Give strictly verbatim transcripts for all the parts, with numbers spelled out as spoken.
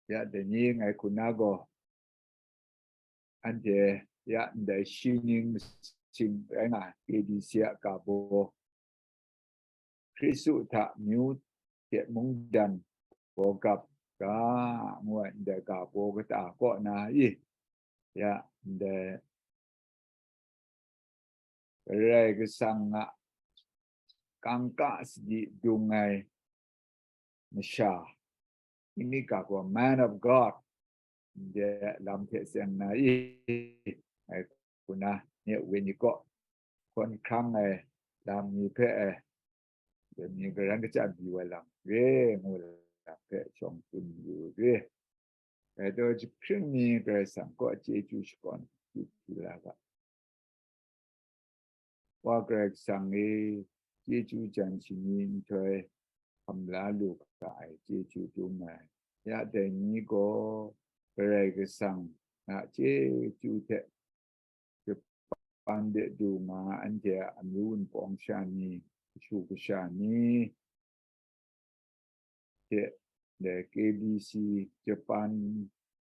Ya dai ni ngai hku na gaw, anhte ya ndai shi ning masing rai nga ai, A D C a ga baw, Hkristu hta amyu hte mungdan baw gap ga, ngu ai ndai ga baw kata kaw na i, ya ndai Karai Kasang a kangka sadi dung ai masha, ini ga gaw man of God, ndai lam hte seng na i, ai hku na nye wenyi kaw hkawn hkrang ai lam ni hpe ai, dai ni garan kachyan yu ai lam re ngu lam hpe shawng tsun yu re. Dai taw, jahpring ni Karai Kasang kaw chyeju shakawn yu hpyi la ga. Wa Karai Kasang e, chyeju jan shani nhtoi hkam la lu ga ai chyeju dum ai. Ya dai ni gaw Karai Kasang a chyeju hte japan de du nga ai anhte a amyu wunpawng sha ni, kashu kasha ni, hte, le K B C Japan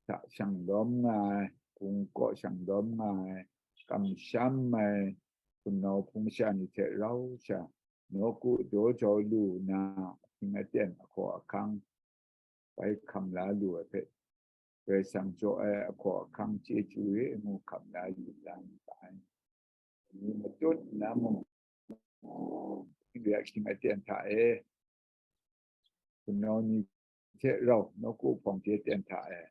hta shang lawm nga ai, Hkung kaw shang lawm nga ai, kamsham ai, hpunau hpung sha ni hte rau sha, nawku daw jau lu na, ahkying aten ahkaw ahkang bai hkam la lu ai hpe, Karai Kasang jaw ai ahkaw ahkang chyeju e ngu hkam la yu la n ga ai. Ni matut nna mung, htingre ahkying aten hta e, hpunau ni hte rau nawku hpawng hte ten hta e,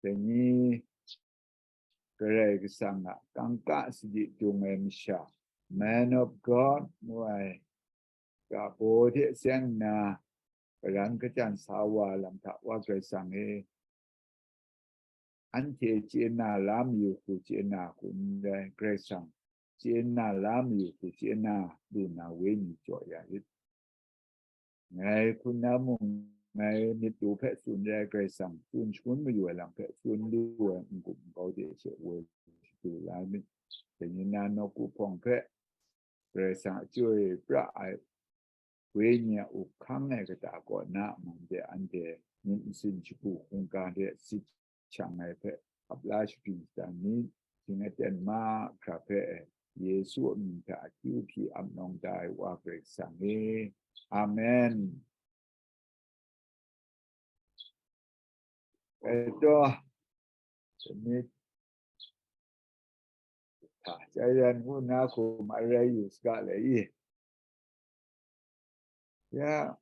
dai ni Karai Kasang a kangka sadi dung ai masha, man of God ngu ai ga baw hte seng nna, karan kachyan sa wa lam hta Wa Karai Kasang e, anhte chye na la mayu hku chye na hku n rai, Karai Kasang chye na la mayu hku chye na lu na wenyi jaw ya rit. Ngai hku na mung, ngai myit du hpe tsun re ai Karai Kasang tsun shangun mayu ai lam hpe tsun lu ai n-gup nkau de she woi shadu la ai myit. Dai ni na nawku hpawng hpe Karai Kasang a chyoi pra ai wenyi a up hkang ai kata kaw na a man de anhte myit masin shagu hkungga de sit shang ai hpe ap la shagrin shada ni, shing aten mahkra hpe Yesu a mying hta akyu hpyi ap nawng da ai Wa Karai Kasang e. Amen. Dai taw, myit hta jai yan ngu na hku ma rai yu saga le i. Ya,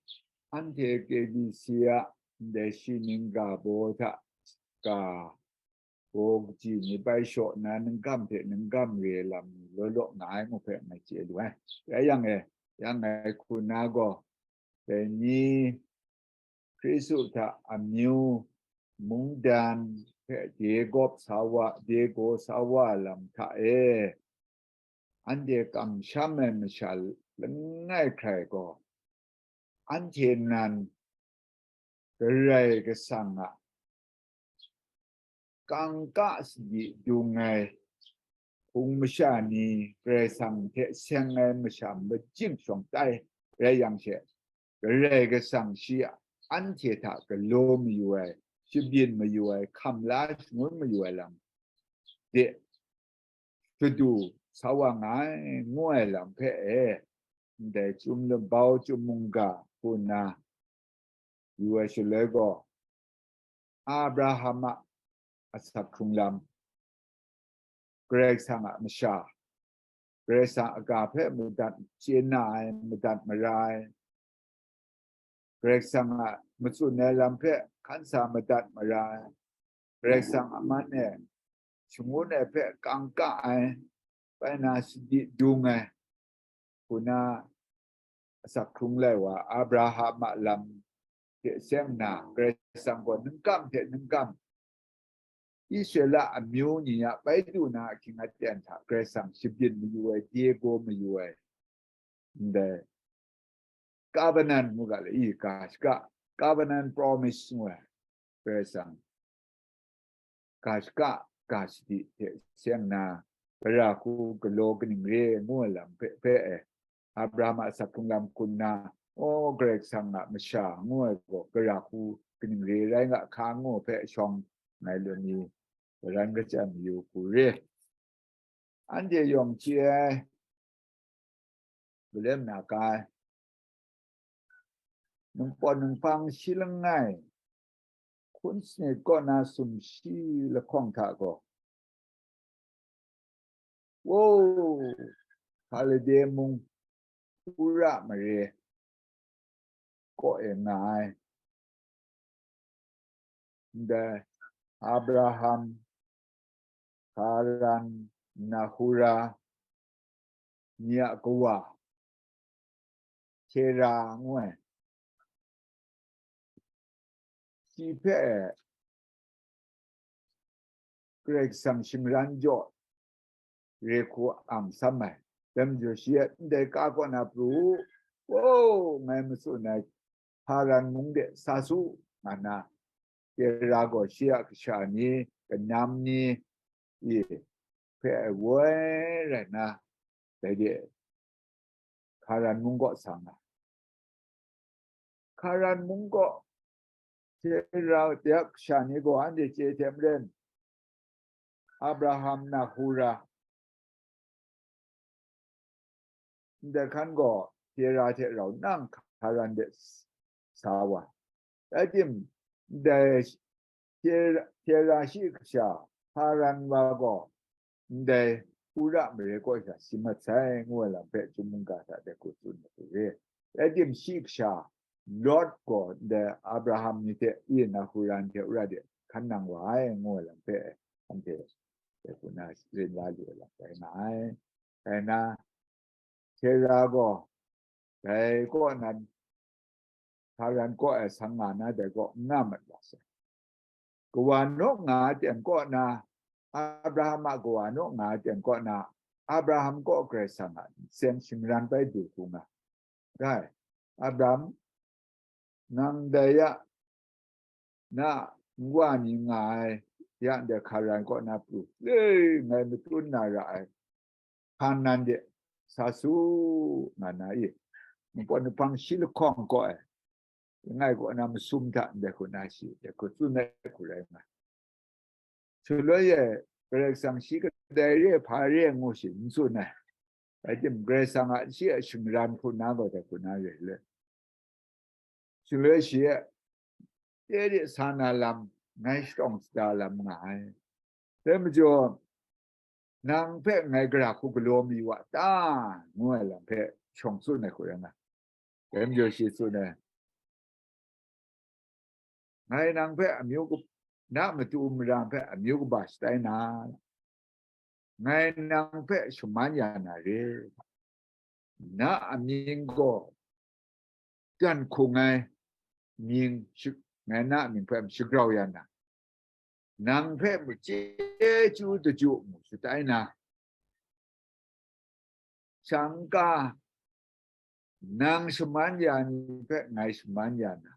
anhte K B C a ndai shi ning ga baw hta ga baw kaji ni bai shaw nna, ningkam hte ningkam re ai lam ni law law nga ai ngu hpe ngai chye lu ai. Rai yang e, yang ngai hku na gaw, dai ni Hkristu hta amyu mungdan hpe de gawp sa wa, de gaw sa wa lam hta e, anhte kamsham ai masha langai hkrai gaw, anhte nan Karai Kasang a kangka sadi dung ai hpung masha ni, Karai Kasang hte seng ai masha majing shawng tai rai yang she, Karai Kasang shi anhte hta galaw mayu ai, shabyin mayu ai, hkam la shangun mayu ai lam de shadu sa wa nga ai, ngu ai lam hpe e, ndai chyum labau chyum mungga hku nna yu ai shaloi gaw, Abraham a asak hkrung lam, Karai Kasang a masha, Karai Kasang a ga hpe madat chye na ai, madat mara ai, Karai Kasang a matsun ai lam hpe hkan sa madat mara ai, Karai Kasang a man e shangun ai hpe kangka ai, bai na sadi dung ai, hku na asak hkrung lai wa Abraham a lam hte seng nna, Karai Kasang gaw ningkam hte ningkam Israela amyu ni a bai du na ahkying aten hta Karai Kasang shabyin mayu ai, de gaw mayu ai, ndai covenant ngu ga le i, ga shaka, covenant promise ngu ai, Karai Kasang ga shaka, ga sadi hte seng nna, gara hku galaw kaning re ngu ai lam hpe, hpe e, Abraham a asak hkrung lam hku nna, aw, Karai Kasang a masha ngu ai gaw gara hku kaning re rai nga hka ngu hpe shawng ngai lu ni, karan kachyan mayu hku re. Anhte yawng chye ai, William na ka ai, ningpawt ninghpang shi langai, hkun sanit kaw na sumshi lahkawng hta gaw, wo, Hkalde mung, Ura mare kaw e nga ai, ndai Abraham, Haran, Nahura ni a kawa, Tera ngu ai, shi hpe Karai Kasang shingran jaw re hku ang sam ai. Dai majaw shi a ndai ka kaw na pru u, wo, ngai matsun ai Haran mung de sa su, nga na, Tera gaw shi a kasha ni, kanam ni, i hpe ai woi rai nna, dai de Haran mung kaw sa nga. Haran mung kaw Tera de a kasha ni gaw anhte chye hte maren, Abraham, Nahura, ndai hkan gaw Tera hte rau nang Haran de sa wa. Rai tim, ndai Tera, Tera shi kasha Haran wa gaw ndai Ura mare kaw sha si mat sai, ngu ai lam hpe Chyum mungga hta de hku tsun ai hku re. Rai tim, shi kasha Lot gaw ndai Abraham ni hte i Nahura ni hte Ura de hkan nang wa ai, ngu ai lam hpe anhte de hku na rin la lu ai lam rai nga ai. Rai nna, Tera gaw dai kaw nan Haran kaw e sang nga na dai kaw n nga mat wa sai. Kawa naw nga ai ten kaw na, Abraham a kawa naw nga ai ten kaw na, Abraham kaw Karai Kasang a nseng shingran bai du hku nga. Rai, Abraham, nang dai ya, na nwa ni nga ai ya ndai Haran kaw na pru le ngai matun na ra ai Kanan de sa su, nga na i, ningpawt ninghpang shi lahkawng kaw ai langai kaw na masum hta ndai hku na shi, dai hku tsun ai hku rai nga. Shaloi e, Karai Kasang shi kadai re, hpa re ngu shi n tsun ai. Rai tim, Karai Kasang a shi a shingran hku na gaw dai hku na re le. Shaloi shi e, de de sa na lam, ngai shadawng sada lam nga ai. Dai majaw, nang hpe ngai gara hku galaw mayu a ta? Ngu ai lam hpe shawng tsun ai hku rai nga. Dai majaw shi tsun ai, ngai nang hpe amyu kab-, na matu mara hpe amyu kaba shatai na, ngai nang hpe shaman ya na re. Na amying gaw dan hkung ai mying shi-, ngai na amying hpe shagrau ya na, nang hpe machye chyu daju mu shatai na, shang ka nang shaman ya ni hpe ngai shaman ya na,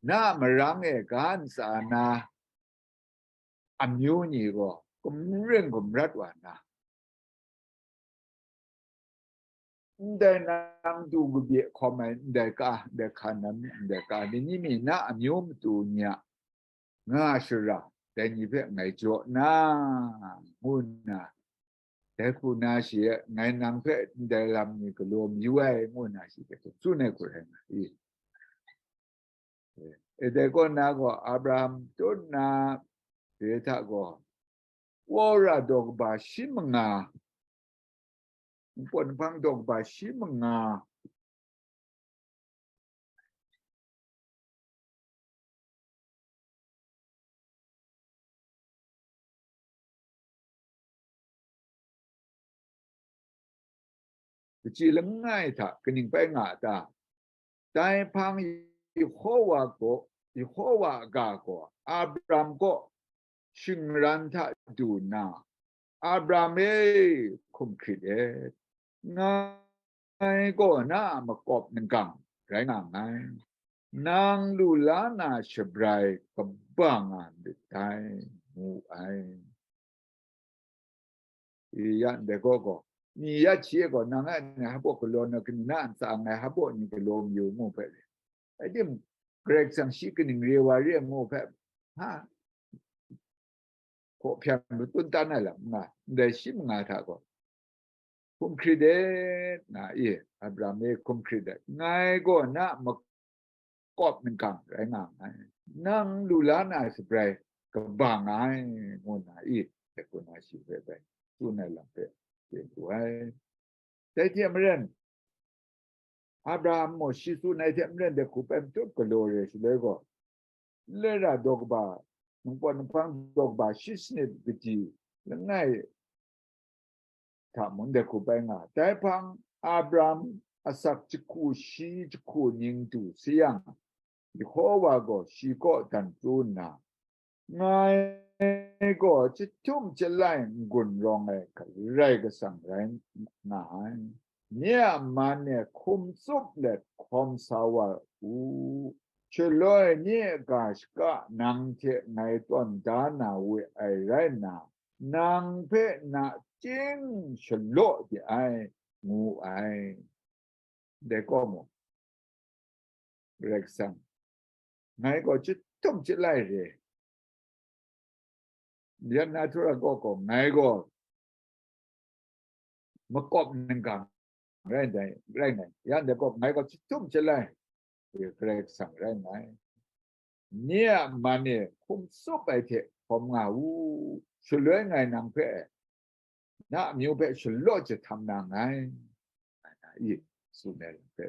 na marang e ga ntsa na amyu ni gaw gumring gumrat wa na, ndai nang du kabye hkawm ai ndai ka, ndai hkan nan, ndai ka ni, ni mi na amyu matu ni a nga shara, dai ni hpe ngai jaw na, ngu nna, dai hku na shi e, ngai nang hpe ndai lam ni galaw mayu ai, ngu nna shi hpe tsun ai hku rai nga i. E, dai kaw na gaw Abraham tut nna re hta gaw, wora daw kaba shi manga, npawt npang daw kaba shi manga, kachyi langai hta kaning pai nga a ta? Dai hpang Yehowa gaw, Yehowa a ga gaw Abram kaw shingran hta du nna, "Abram e, hkum hkrit et, ngai gaw na a makawp ninggang rai nga nngai, nang lu la na shabrai kaba nga myit dai," ngu ai. I ya ndai gaw gaw, ni ya hti e gaw, nang a ngai hpa galaw na, kani na a ntsa ngai hpa ni galaw mayu ngu hpe, rai timung, Karai Kasang shi kaning re wa re ngu hpe, ha, hkaw hpyan matun tan ai lam n nga, ndai shi manga hta gaw, hkum hkrit et, nga i, Abraham e hkum hkrit et, ngai gaw na makawp ningkang rai nga nngai, nang lu la na ai shabrai kaba nga ai, ngu nna i, dai hku na shi hpe bai tsun ai lam hpe chye wu ai. Dai hte maren, Abraham gaw shi tsun ai hte maren dai hku bai matut galaw re shaloi gaw, lera daw kaba, ningpawt ninghpang daw kaba shi sanit kaji langai hta mung dai hku bai nga. Dai hpang Abraham asak jahku shi jahku ning du sayang, Yehowa gaw shi kaw dan pru nna, ngai gaw chyahtum chyalai n-gun rawng ai Karai Kasang rai nga ai. Nye a man e hkum tsup let hkawm sa wa u. Shaloi nye a ga shaka nang hte ngai tawn da na we ai rai nna, nang hpe nachying shalaw de ai, ngu ai. Dai kaw mung, Karai Kasang, ngai gaw chyahtum chyalai re, yan na htura gaw gaw, ngai gaw makawp ningkang rai ndai, rai ngai, yan dai gaw, ngai gaw chyahtum chyalai re, Karai Kasang rai ngai. Nye a man e hkum tsup ai hte hkawm nga u, shaloi ngai nang hpe, na amyu hpe shalaw jahtam na nngai, nga na i, tsun ai lam hpe,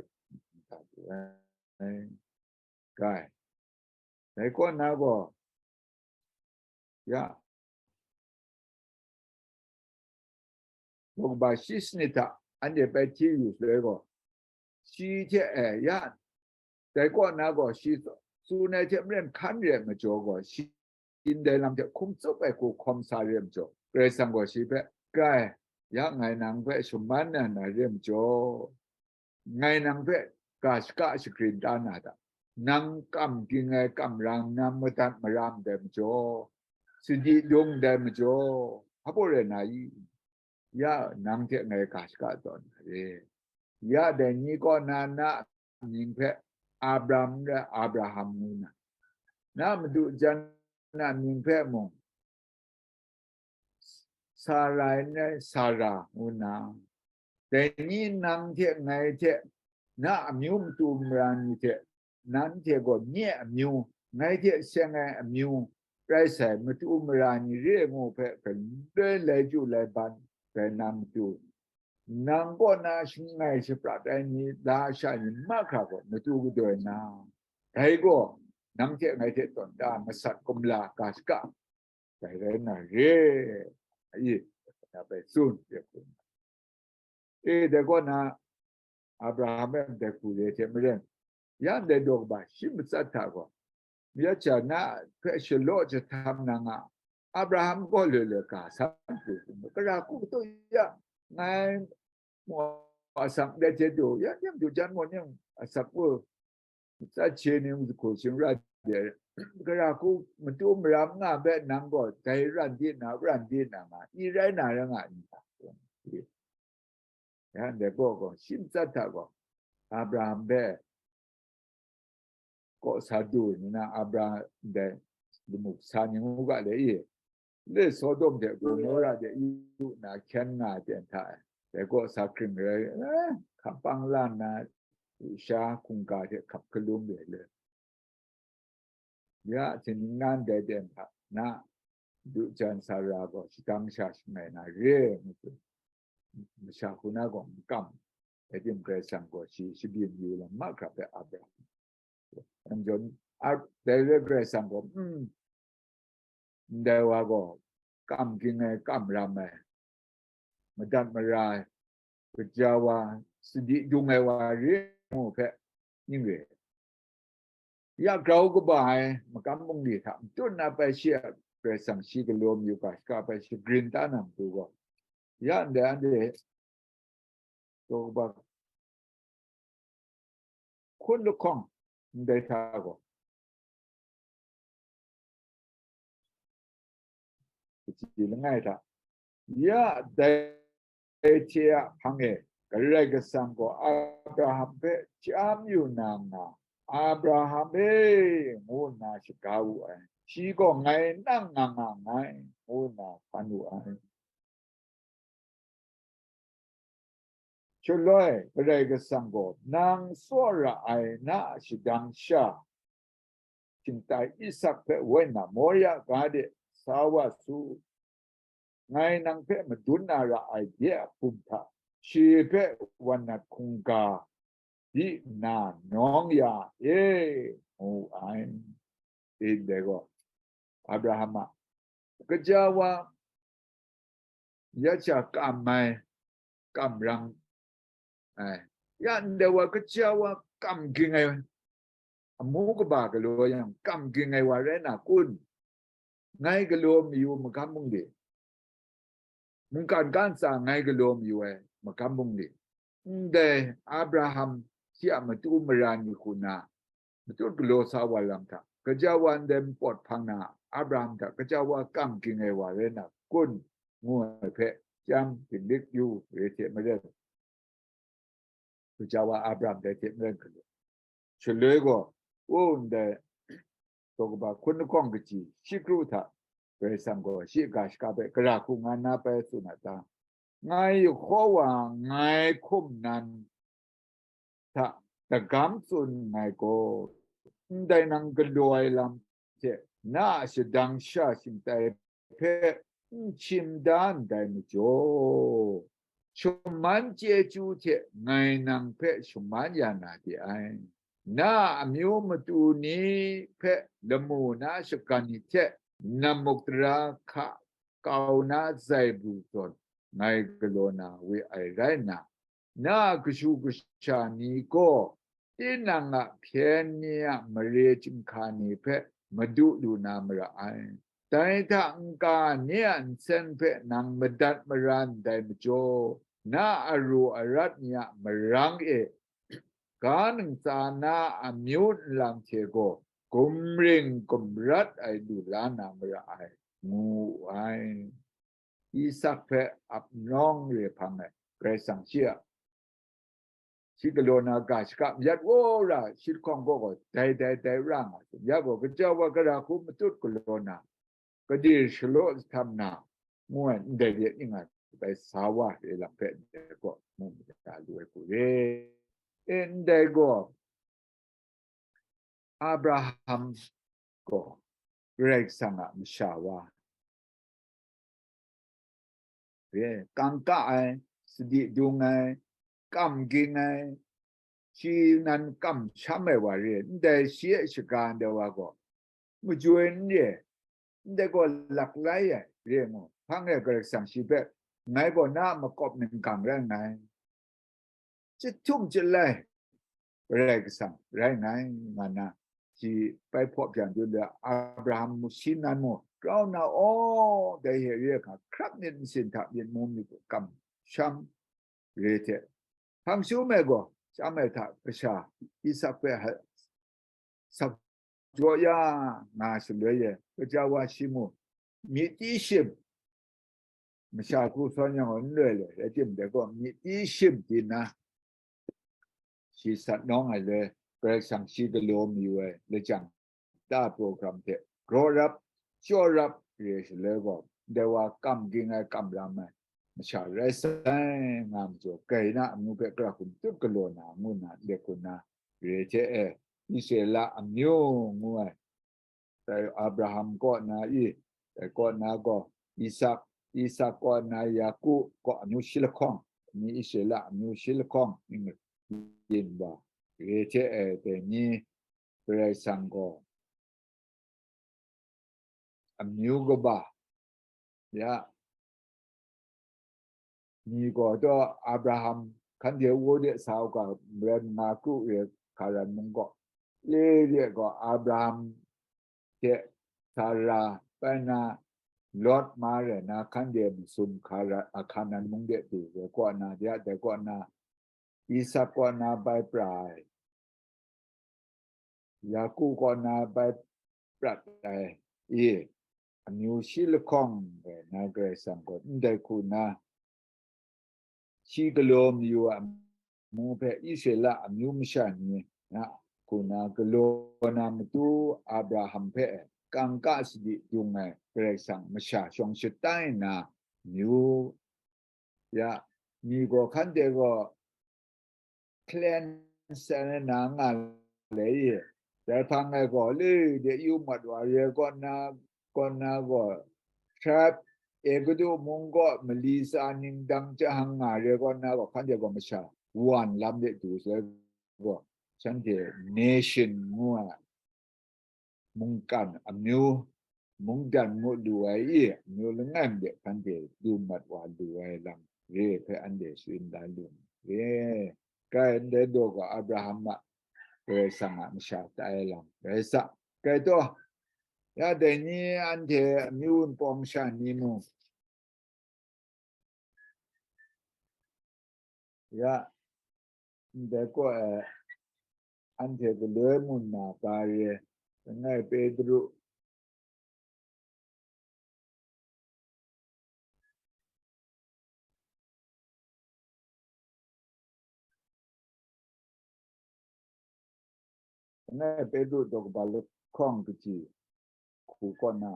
nta wu ai, ga ai. Dai kaw na gaw, ya, daw kaba shi sanit hta anhte bai hti yu shaloi gaw, shi hte, e, ya, dai kaw na gaw, shi tsun ai hte maren hkan re ai majaw gaw, shi ndai lam hte hkum tsup ai hku hkawm sa re ai majaw, Karai Kasang gaw shi hpe, grai, ya ngai nang hpe shaman na na re ai majaw, ngai nang hpe ga shaka shagrin da na da, nang kam ging ai kamram, nang madat maram ndai majaw, sadi dung ndai majaw, hpa rai na i? Ya nang hte ngai ga shaka tawn na re. Ya dai ni kaw na na mying hpe Abram n rai, Abraham ngu na, na madu jan na mying hpe mung Sarai n rai, Sara ngu na, dai ni nang hte ngai hte na amyu matu mara ni hte, nanhte gaw nye amyu, ngai hte seng ai amyu rai sai, matu mara ni re ngu hpe galoi lai ju lai ban rai na matu, nang kaw na shangai shaprat ai ni, lasha ni mahkra gaw matu gadoi na, dai gaw nang hte ngai hte tawn da masat kumla ga shaka, dai rai na re, a i, na bai tsun, e, dai kaw na, Abraham e ndai hku re hte maren, ya ndai daw kaba shi matsat hta gaw, ya cha na hpe shalaw jahtam na nga, Abraham gaw loi loi ga san pru, gara hku katu ya, ngai mu asak ndai hte du, ya ning du jan mu ning asak u, Tsa hkye ni mung hku shing ra de, gara hku matu maram nga hpe nang gaw dai ran di na, ran di na nga, i rai na rai nga n ta? Ya ndai gaw gaw, shi matsat hta gaw, Abraham hpe kaw sa du nna, Abraham ndai lamu sa ni ngu ga le i, le Sodom de Gomora de yu na hkyen nga ai ten hta e, dai kaw sa hkring rai, eh, hkap pang lan na, sha hkungga hte hkap hkalum re le, ya, htingning nan dai ten hta na, du jan sa ra gaw, shadang sha shangai na re, ngu tsun, masha hku na gaw n kam, dai tim Karai Kasang gaw shi shabyin yu lam mahkra hpe ap ai. Anhte, a, dai re Karai Kasang gaw, mm, ndai wa gaw kam ging ai, kam ram ai, madat mara ai, kaja wa, sadi dung ai wa re ngu hpe, ning re. Ya grau kaba ai makam bungli hta matut na bai shi a Karai Kasang shi galaw mayu ga shaka bai shagrin da na matu gaw, ya ndai anhte daw kaba hkun lahkawng ndai hta gaw, kaji langai hta, ya dai hte a hpang e Karai Kasang gaw Abraham hpe chyam yu na nga, Abraham e, ngu nna shaga wu ai. Shi gaw, ngai nang nga nga nngai, ngu nna hkan wu ai. Shaloi Karai Kasang gaw, nang tsaw ra ai na a shadang sha, shingtai Isak hpe woi nna Moria ga de sa wa su, ngai nang hpe madun na ra ai de a hkum hta, shi hpe wan nat hkungga di nna nawng ya e, ngu ai. Ndai gaw, Abraham a kaja wa ya sha kam ai, kam rang ai, ya ndai wa kaja wa kam ging ai, amu kaba galaw yang kam ging ai wa rai na kun? Ngai galaw mayu magam bungli, mungkan ga ntsa ngai galaw mayu ai magam bungli, ndai Abraham shi a matu mara ni hku na matut galaw sa wa lam hta, kaja wa ndai npawt hpang na Abraham hta kaja wa kam ging ai wa rai na kun, ngu ai hpe chyam ginlik yu re hte maren, kaja wa Abraham dai hte maren hkanu. Shaloi gaw, u ndai daw kaba hkun lahkawng kaji shi kru hta Karai Kasang gaw shi a ga shaka hpe gara hku nga na pai tsun a ta? Ngai Yehowa ngai hkum nan hta dagam tsun nngai gaw, ndai nang galaw ai lam hte na a shadang sha shingtai hpe n shim da ndai majaw, shaman chyeju hte ngai nang hpe shaman ya na de ai. Na a amyu matu ni hpe lamu na shagan ni hte namuk tara hka kau na zai pru zawn ngai galaw na we ai rai nna, na a kashu kasha ni gaw tinang a hpyen ni a mare chyinghka ni hpe madu lu na mara ai. Dai hta n-ga ni a nsen hpe nang madat mara ndai majaw, na a aru arat ni a marang e ga ntsa na amyu nlang hte gaw gumring gumrat ai lu la na mara ai, ngu wu ai. Isak hpe ap nawng re hpang ai Karai Kasang shi a, shi galaw na ga shaka mayat wora shi lahkawng gaw gaw dai dai dai ra nga, ya gaw kaja wa gara hku matut galaw na, kadir shalaw jahtam na, ngu ai ndai de ning ai bai sa wa re lam hpe ndai gaw mu mada lu ai hku re. E, ndai gaw Abraham gaw Karai Kasang a masha wa re, kangka ai, sadi dung ai, kam ging ai, shi nan kamsham ai wa re, ndai shi e shaga ndai wa gaw majoi n re, ndai gaw laklai ai re ngu, hpang e Karai Kasang shi hpe, ngai gaw na a makawp ningkang rai nngai, chyahtum chyalai Karai Kasang rai nngai, nga na, shi bai hpaw pyan dun le, Abraham mu, shi nan mu, grau na, aw, dai he re hkra, hkrap myit masin hta myit mung myit kamsham re hte, hpang shum ai gaw, chyam ai hta kasha Isak hpe ha-, sak jaw ya nga shaloi e, kaja wa shi mu, myi ti shim, masha hku sawn yang gaw n loi loi, rai timung, dai gaw myi ti shim di nna, shi sat nawng ai loi, Karai Kasang shi galaw mayu ai lajang ta program hte graw rap, chyaw rap re shaloi gaw, ndai wa kam ging ai, kam ram ai masha rai sai nga majaw, Kaina amyu hpe gara hku matut galaw na, ngu nna, lek hku nna, re hte e, Israela amyu ngu ai, dai Abraham kaw na i, dai kaw na gaw Isak, Isak kaw na Yaku kaw amyu shi lahkawng, ni Israela amyu shi lahkawng ning yin wa, re hte e, dai ni Karai Kasang gaw amyu kaba ya, ni gaw taw Abraham hkan de wo de sa u ga, maren nga kru re Haran mung gaw, le de gaw Abraham hte Sara bai na, Lot ma re na hkan de masum Haran, a, Kanan mung de du re kaw na, de a dai kaw na, Isak kaw na bai pra ai, Yaku kaw na bai prat ai, e, amyu shi lahkawng e na Karai Kasang gaw ndai hku nna, shi galaw mayu a amu hpe Israela amyu masha ni na hku na galaw na matu Abraham hpe kangka sadi dung ai Karai Kasang masha shawng shatai nna, amyu, ya, mi gaw hkan de gaw cleanse ai na nga le i, dai hpang e gaw le de yu mat wa re kaw na, kaw na gaw, tribe, Egutu mung gaw mali tsa ning dang jahang nga re kaw na gaw, hkan de gaw masha wan lam de du sai gaw, shanhte nation ngu ai mungkan amyu, mungdan ngu lu ai i, amyu langai mi de hkan de du mat wa lu ai lam re hpe anhte sharin la lu re. Kai ndai daw gaw Abraham a Karai Kasang a masha tai ai lam rai sa. Kai taw, ya dai ni anhte amyu npawng sha ni mung, ya, ndai kaw e, anhte galoi mun na ga re, langai Petru, langai Petru daw kaba lahkawng kaji hku kaw na,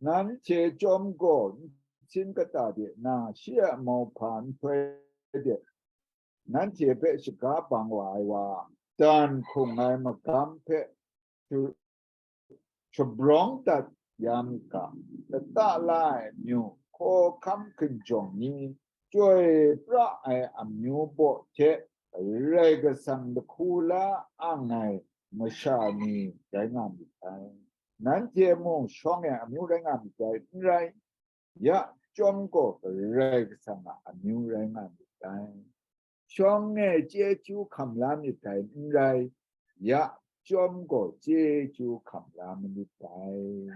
nanhte chyawm gaw nsin kata de na, shi a mauhpa nhtoi de nanhte hpe shaga bang wa ai wa, dan hkrung ai magam hpe shabrawng dat ya myit ga, lata la ai amyu, hkawhkam hkinjawng ni, chyoi pra ai amyu baw hte Karai Kasang lahku la ang ai masha ni rai nga myit ai. Nanhte mung shawng e amyu rai nga myit dai, n rai, ya chyawm gaw Karai Kasang a amyu rai nga myit dai. Shawng e chyeju hkam la myit dai, n rai, ya chyawm gaw chyeju hkam la myit dai.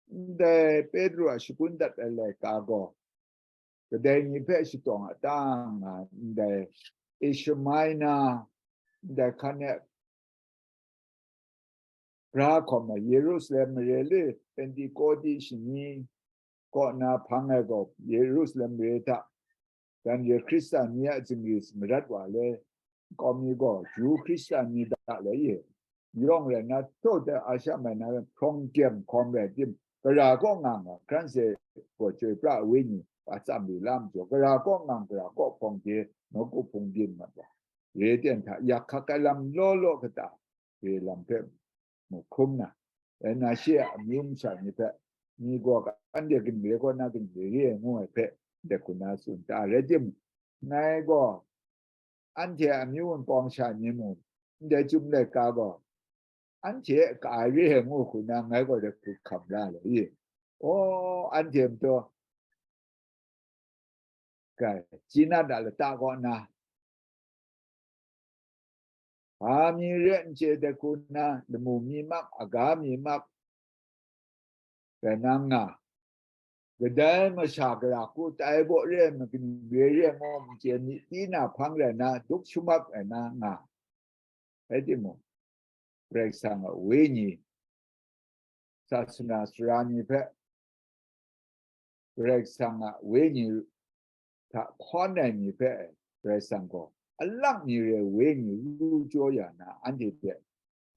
Ndai Petru a shagun dat ai laika gaw, kadai ni hpe shatawng a ta nga ndai Asia Minor, ndai hkan e bra hkawm ai Yerusalem mare le Pentekote shani kaw na hpang ai gaw Yerusalem mare hta, dan re Hkristan ni a zingri marat wa le, nkau mi gaw Ju Hkristan ni da le ye, yawng rai nna, htaw de Asia Minor hprawng dem hkawm rai tim, gara kaw nga nga, Hkranse gaw chyoi pra ai wenyi, a tsam lu la majaw, gara kaw nga, gara kaw hpawng de, nawku hpung byin mat wa, re ten hta yak hkak ai lam law law kata, re lam hpe mu hkrum na, rai nna shi a amyu masha ni hpe, mi gaw anhte gindre kaw na gindre re ai ngu ai hpe, de hku na tsun ta rai timung, ngai gaw anhte a amyu npawng sha ni mung, ndai Chyum laika gaw anhte a ka ai re ai ngu hku na, ngai gaw de hku hkam la le i. Aw, anhte majaw, kai, Jinat a lata kaw na, hpa mi re n chye de hku na, lamu mi mak, aga mi mak, rai na nga, kadai masha gara hku tai baw re ai, magin re re ai, ngu n chye myit, ti na hpang rai na, duk shumap rai na nga. Rai timung, Karai Kasang a Wenyi, sasana sara ni hpe, Karai Kasang a Wenyi hta hkawn ai ni hpe, Karai Kasang gaw alak mi re ai Wenyi ru jaw ya na, anhte hpe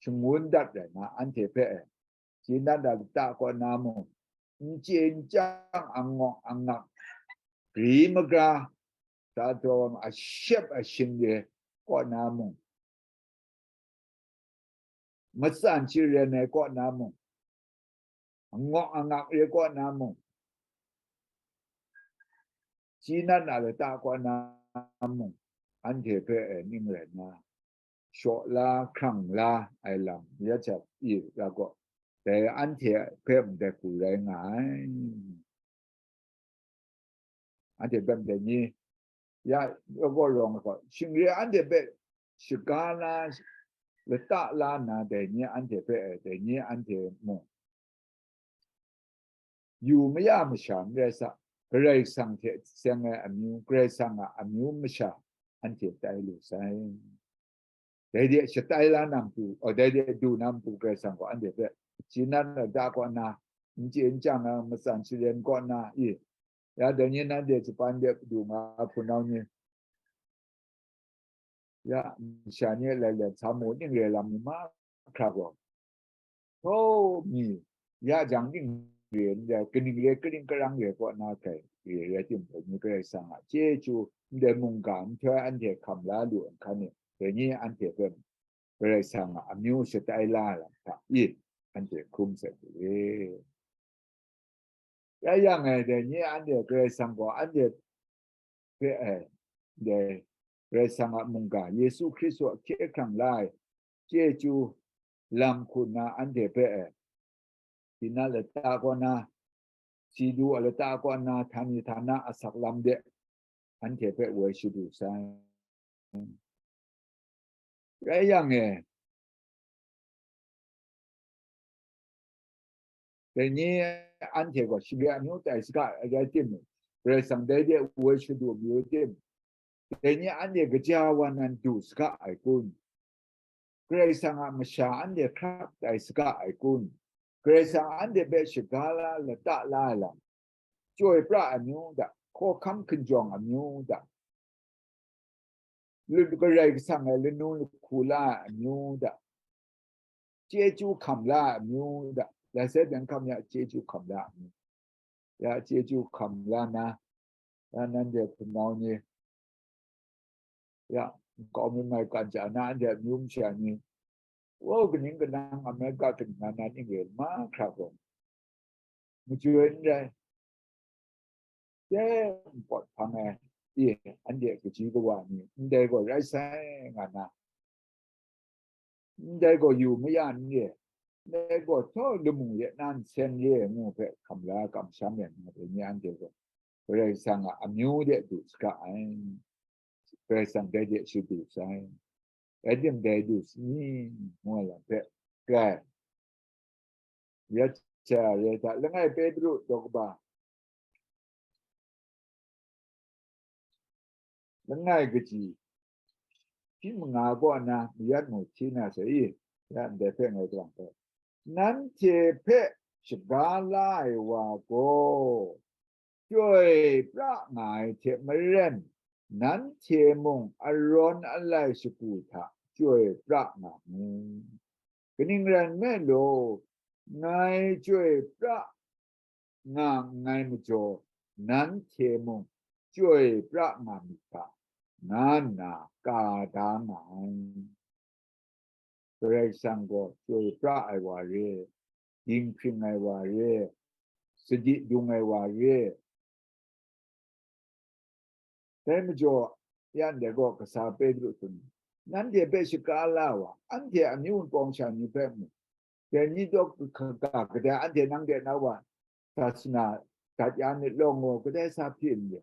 shangun dat rai na, anhte hpe Jinat a lata kaw na mung, n chye n chyang, angawk angak, gri magra, sa taw ashep ashin re kaw na mung, matsan sharen ai kaw na mung, angawk angak re kaw na mung, Jinat a lata kaw na mung, anhte hpe ning rai nna, shaw la, hkrang la ai lam ya hta i ra gaw, dai anhte hpe ndai hku rai nga ai. Anhte hpe ndai ni, ya, ya gaw rawng ai gaw, shingre anhte hpe shaga la, lata la nna, dai ni anhte hpe, dai ni anhte mung, yu maya masha n rai sa, Karai Kasang hte seng ai amyu, Karai Kasang a amyu masha anhte tai lu sai. Dai de shatai la na matu, o, dai de du na matu, Karai Kasang gaw anhte hpe Jinat a lata kaw na, n chye n chyang ai matsan sharen kaw na, i, ya, dai ni nanhte Japan de du nga hpunau ni, Ya, masha ni a lai len sa mu ning re lam ni mahkra gaw, htaw mi ya jang ning re n rai, kaning re, kaning karang re kaw na kai re rai timung, dai ni Karai Kasang a chyeju, ndai mungga nhtoi anhte hkam la lu ai hkan e, dai ni anhte hpe Karai Kasang a amyu shatai la ai lam hta i, anhte hkrum sai hku re. Rai yang e, dai ni anhte Karai Kasang gaw anhte hpe, eh, dai Karai Kasang a mungga Yesu Hkristu a hkye hkrang la ai chyeju lam hku nna anhte hpe, eh, tinat lata kaw na, si du a lata kaw na, htani htana asak lam de anhte hpe woi shadu sai. Rai yang e, dai ni anhte gaw shingre amyu tai saga ai rai timung, Karai Kasang dai de woi shadu mayu tim, dai ni anhte kaja wa nan du saga ai kun? Karai Kasang a masha anhte hkrap tai saga ai kun? Karai Kasang anhte hpe shaga la lata la ai lam, chyoi pra ai amyu da, hkawhkam hkinjawng amyu da, lu-, Karai Kasang e lanu lahku la ai amyu da, chyeju hkam la ai amyu da, lai sai dan hkam ya chyeju hkam la ai amyu, ya chyeju hkam la na, ya nanhte hpunau ni, ya, nkau mi mai kan ja na anhte amyu masha ni, wo, kaning kanang Amerika kaning na na ning re mahkra gaw, majoi n rai, dai npawt hpang ai, i, anhte kaji kawa ni ndai gaw rai sai nga na, ndai gaw yu maya n re, ndai gaw htaw lamu de na nsen re ai ngu hpe hkam la kamsham ai nga dai ni anhte gaw, Karai Kasang a amyu de du saga ai, Karai Kasang dai de shadu sai, rai tim dai du sani, ngu ai lam hpe, grai, ya cha re hta, langai Petru daw kaba, langai kaji, shi manga kaw na mayat mu hti na sai i, ya ndai hpe ngai trang hpe, nanhte hpe shaga la ai wa gaw, chyoi pra nga ai hte maren, nanhte mung arawn alai shagu hta chyoi pra nga mu. Kaning rai nme law, ngai chyoi pra nga nngai majaw, nanhte mung chyoi pra nga myit ga, nga nna ka da nga ai. Karai Kasang gaw chyoi pra ai wa re, dinghpring ai wa re, sadi dung ai wa re. Dai majaw, ya ndai gaw kasa Petru tsun, nanhte hpe shaga la wa, anhte amyu wunpawng sha ni hpe mu, dai ni daw hka-, hka-, kadai anhte nang de na wa, sasana dat ya myit law ngu, kadai sa hpyi n re.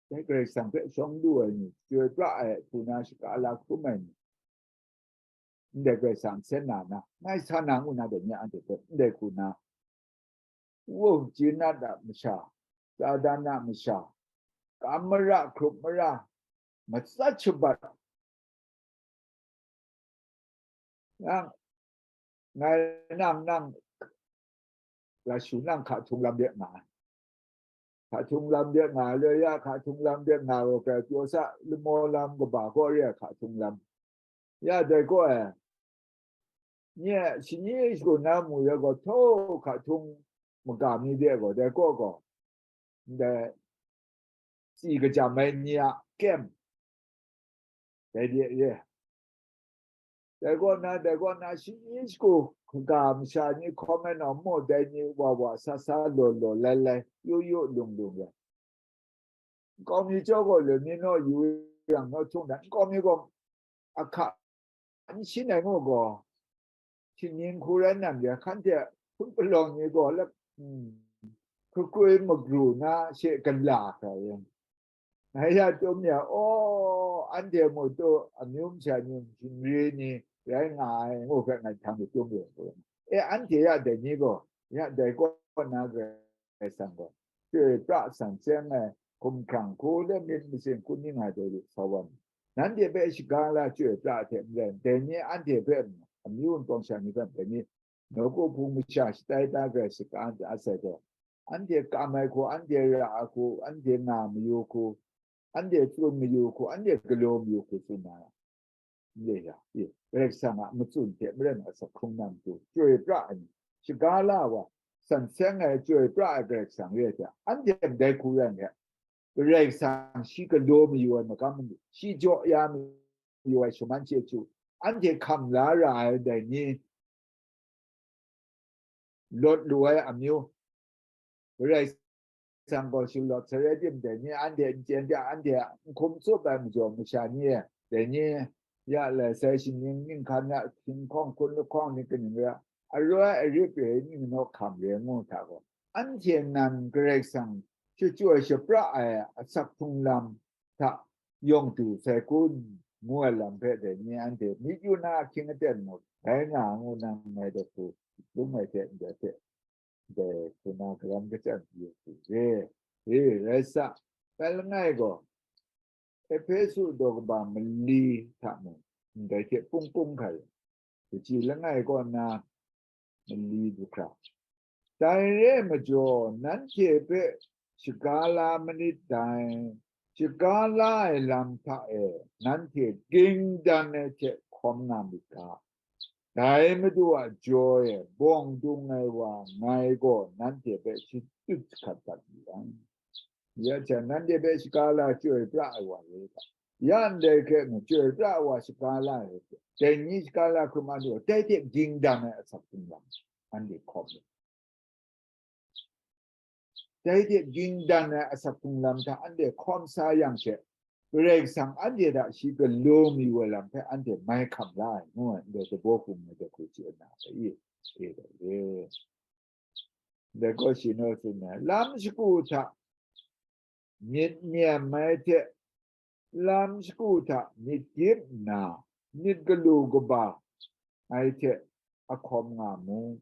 Dai Karai Kasang hpe shawng lu ai ni, chyoi pra ai hku na shaga la hkrum ai ni, ndai Karai Kasang hten na na, ngai sa na ngu na dai ni anhte hpe ndai hku na, wu, jinat a masha, Satan a masha, kam mara hkrup mara, matsat shabat, yang, ngai nang, nang, Lashu nang hka htung lam de nga ai. Hka htung lam de nga ai, le ya hka htung lam de nga ai, wa kai pyaw sa, lamaw lam kaba kaw re ai hka htung lam. Ya dai kaw e, nye shani shagu na mu ya gaw, htaw hka htung maga mi de gaw, dai kaw gaw, ndai tsi kajam ai ni a kem, dai de ye. Dai kaw na, dai kaw na, shani shagu hkaga masha ni hkawm ai nawng mu, dai ni wa wa sa sa law law lai lai, yu yu lung lung rai. Nkau mi chyawm gaw, loi mi naw yu yang naw htung dan, nkau mi gaw ahka n shin ai ngu gaw, htingnying hku rai nnan ya, hkan hte hpun palawng ni gaw lap, mm, hkakroi magru na she gala hkra yang, ngai ya tum ya, aw, anhte mung tu amyu masha ni, htingri ni rai nga ai ngu hpe ngai htang de tum ya, e, anhte ya dai ni gaw, ya dai kaw na Karai Kasang gaw, chyoi pra san seng ai hkumhkrang hku le myit masin hku ning ai dai lu sa wa mi, nanhte hpe shaga la chyoi pra hte maren, dai ni anhte hpe amyu wunpawng sha ni hpe dai ni, nawku hpung masha shatai da ai saga da sai gaw, anhte kam ai hku, anhte ra ai hku, anhte nga mayu hku, anhte tsun mayu hku, anhte galaw mayu hku tsun na ra, n re ya, i, Karai Kasang a matsun hte maren asak hkrung na matu chyoi pra ai ni, shaga la wa, san seng ai chyoi pra ai Karai Kasang re ai hte, anhte ndai hku rai nme, Karai Kasang shi galaw mayu ai magam manu, shi jaw ya mayu ai shaman chyeju, anhte hkam la ra ai dai ni, lawt lu ai amyu, Karai Kasang gaw shalawt sarai tim dai ni, anhte n chyen de, anhte a n hkum tsup ai majaw masha ni e, dai ni, ya lai sai, shaning ninghkan ya, hkinghkawng hkun lahkawng ni kaning ra, aroi arip re ning naw hkam re ngu hta gaw, anhte nan Karai Kasang shachyoi shapra ai asak hkrung lam hta yawng du sai kun, ngu ai lam hpe dai ni anhte myit yu na ahkying aten muk, rai nga ngu nang ngai dai hku dum ai hte ndai hte, dai hku na garam kachyan yu hku re. E, rai sa, bai langai gaw, Ehpesu daw kaba mali hta mung, ndai hte pung pung hkra yu, kaji langai kaw na mali du hkra. Dai re ai majaw, nanhte hpe shaga la manit dai, shaga la ai lam hta e nanhte ging dan ai hte hkawm nga myit ga, dai Madu a jaw e bawng dung ai wa ngai gaw nanhte hpe shadut jahkat dat yu ai. Ya jang, nanhte hpe shaga la chyoi pra ai wa re ga, ya ndai hkre mung chyoi pra ai wa shaga la ai, dai ni shaga la hkrum anhte gaw, dai hte ging dan ai asak hkrung lam anhte hkawm ai. Dai hte ging dan ai asak hkrung lam hta anhte hkawm sa yang she, Karai Kasang anhte hta shi galaw mayu ai lam hpe anhte mai hkam la ai, ngu ai, ndai dabaw hkum ai dai hku chye na hpe i, e dai re. Dai gaw shi naw tsun ai, lam shagu hta myit nem ai hte, lam shagu hta myit gyip nna, myit galu kaba ai hte ahkawm nga mu.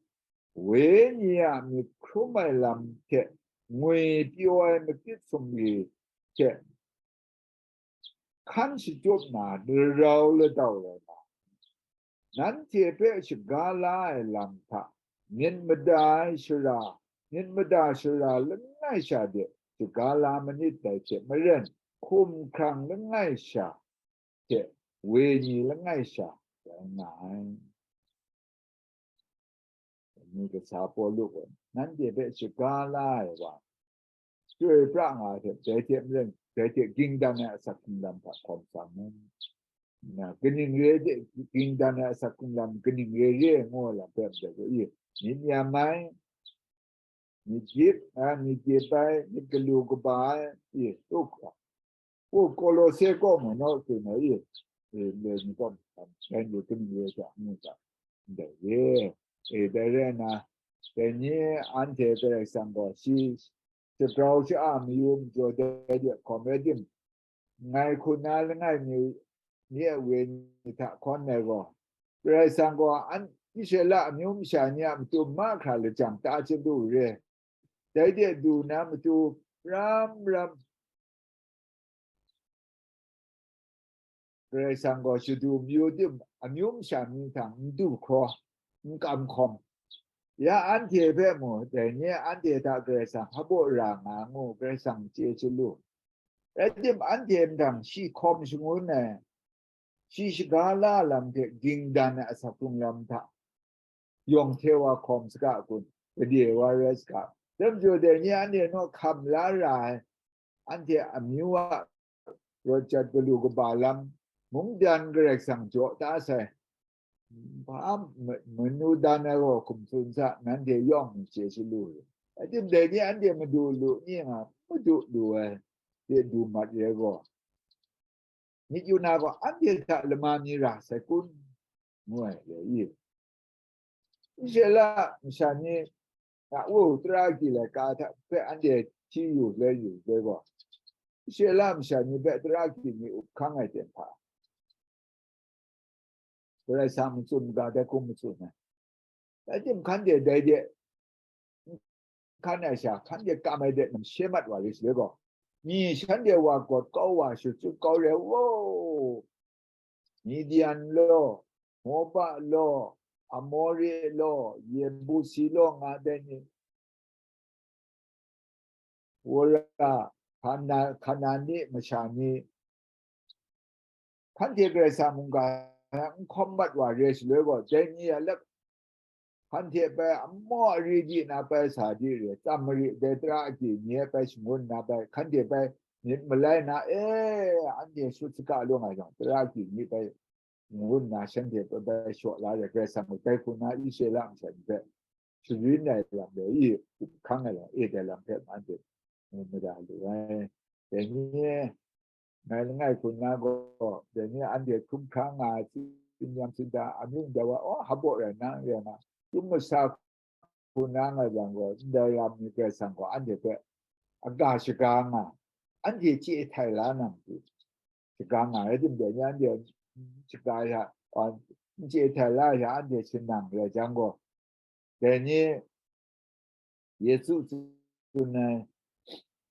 Wenyi a myit hkrum ai lam hte ngwi pyaw ai makit sumri hte hkan shachyup na larau ladau rai nga, nanhte hpe shaga la ai lam hta myit mada ai shara, myit mada shara langai sha de shaga la manit dai hte maren, hkumhkrang langai sha hte wenyi langai sha rai nga ai. Ni kasa Pawlu gaw nanhte hpe shaga la ai wa, chyoi pra nga ai hte, dai hte maren, dai hte ging dan ai asak hkrung lam hta hkawm sa mu. Na, kaning re ai hte ging dan ai asak hkrung lam, kaning re re ai ngu ai lam hpe ndai gaw i, myit nem ai, myit gyip, a, myit gyip ai, myit galu kaba ai, i, u, u, Kolose kaw mu naw tsun ai, i, i, le ni kaw mu, dai ni kaning re ai hta, ngu hta, ndai re, e, dai re ai na, dai ni anhte Karai Kasang gaw shi shagrau sha-a mayu majaw dai de hkawm rai tim, ngai hku na langai mi, mi a wenyi hta hkawn ai gaw, Karai Kasang gaw an Israela amyu masha ni a matu mahkra lajang ta chyalu re. Dai de du na matu ram ram Karai Kasang gaw shadu mayu tim, amyu masha ni htang n du hkraw, n kam hkawm. Ya anhte hpe mu, dai ni anhte hta Karai Kasang hpabaw ra nga ngu, Karai Kasang chye chyalu. Rai tim, anhte mahtang shi hkawm shangun ai, shi shaga la lam hte ging dan ai asak hkrung lam hta yawng hte wa hkawm saga kun, gade wa rai saga. Dai majaw dai ni anhte naw hkam la ra ai, anhte amyu a rawt jat galu kaba lam, mungdan Karai Kasang jaw da sai, hpa ma-, manu dan ai gaw hkum tsun sa, nanhte yawng n chye chyalu ai. Rai tim, dai ni anhte madu lu ni nga, madu lu ai hte du mat re gaw, myit yu na gaw, anhte hta lama mi ra sai kun, ngu ai re i? Israela masha ni a, u, tara agyi laika hta hpe anhte hti yu, le yu, le gaw, Israela masha ni hpe tara agyi ni up hkang ai ten hpa, Karai Kasang matsun ga dai hkum matsun ai. Rai tim, hkan de dai de, hkan ai sha, hkan de kam ai de, nam she mat wa ri shaloi gaw, mi shanhte wa gawt kau wa, shachyut kau re, wo, Midian law, Moba law, Amori law, Yebusi law nga dai ni, wora, Kana-, Kanani masha ni, hkanhte Karai Kasang mungga hpe n hkawm mat wa re shaloi gaw, dai ni a lep hkan hte bai amaw ari di na bai sa di re, tsam mari dai tara agyi ni e bai shangun na bai, hkan hte bai myit malai na, e, anhte shut saga lu nga jang, tara agyi ni bai ngu nna shanhte hpe bai shaw la ai Karai Kasang gaw dai hku na Israela masha ni hpe sharin ai lam le, i hkang ai lam, e ai lam hpe anhte mu mada lu ai. Dai ni, ngai langai hku na gaw, dai ni anhte hkrum hkra nga ai, tsin yam tsin da, amyu ndai wa, oh, hpaw rai na, rai na, chyum masa hku na nga jang gaw, ndai lam ni Karai Kasang gaw anhte hpe aga shaga nga, anhte chye htai la na matu, shaga nga rai timung, dai ni anhte shaga ya, a, n chye htai la ya, anhte shanang rai jang gaw, dai ni Yesu tsun ai,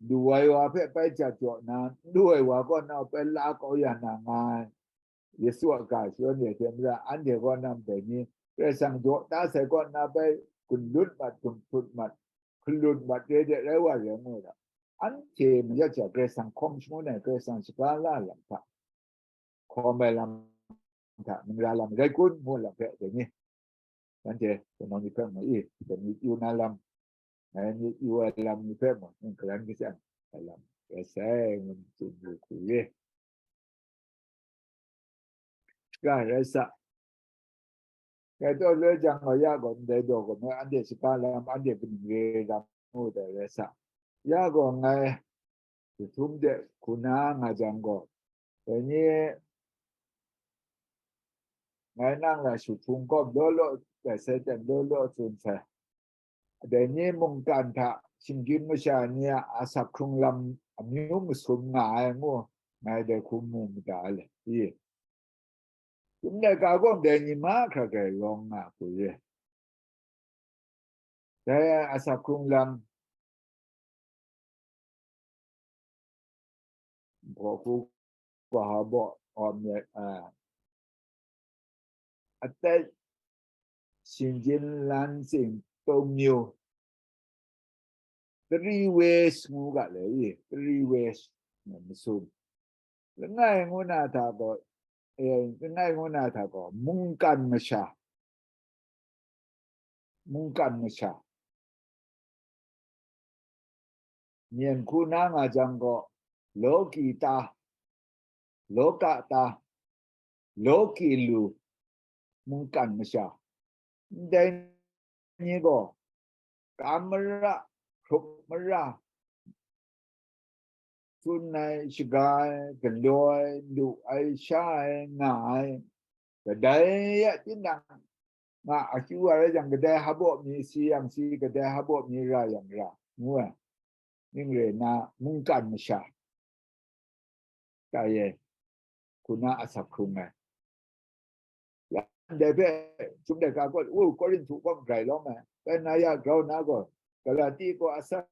lu ai wa hpe bai jat jaw na, n lu ai wa kaw na bai la kau ya na nga ai, Yesu a ga shawan re hte maren, anhte kaw na ndai ni Karai Kasang jaw da sai kaw na bai gun lut mat, gun hput mat, hkalut mat re de rai wa re ngu ai, anhte mayat sha Karai Kasang hkawm shangun ai, Karai Kasang shaga la lam hta, hkawm ai lam hta, mangra lam rai kun ngu lam hpe dai ni, nanhte kanau ni hpe mung i, dai ni yu na lam, ngai ni yu ai lam ni hpe mung n karan kachyan ai lam rai sai, ngu tsun yu hku ye. Ga rai sa. Ngai taw loi jang gaw, ya gaw ndai daw gaw, ngai anhte shaga lam, anhte kaning re lam ngu dai rai sa. Ya gaw ngai jahtum de hku na nga jang gaw, dai ni ngai nang la shu hpung kawm law law dai sai ten law law tsun sai. Dai ni mungkan hta shinggyim masha ni a asak hkrung lam amyu masum nga ai ngu, ngai dai hku mu mada le, i. Chyum laika gaw dai ni mahkra grai rawng nga hku re. Dai asak hkrung lam, hpaw hku, hpaw hpaw, hpaw myit, a, atet, 新金兰省豆苗, three ways ngu ga le i, three ways, masum. Langai ngu na hta gaw, e, langai ngu na hta gaw, mungkan masha. Mungkan masha. Myen hku na nga jang gaw, loki ta, loka ta, loki lu, mungkan masha. Ndai ni gaw, kam mara, hkrup mara, tsun ai, shaga ai, galaw ai, lu ai, sha ai, nga ai, kadai a tinang nga akyu wa rai jang, kadai hpaw mi si yang si, kadai hpaw mi ra yang ra, ngu ai. Ning rai na, mungkan masha tai e, hku na asak hkrung ai. Ya, ndai hpe, Chyum laika gaw, u, Korinhtu gaw grai lawm ai, bai na ya grau na gaw, Galati gaw asak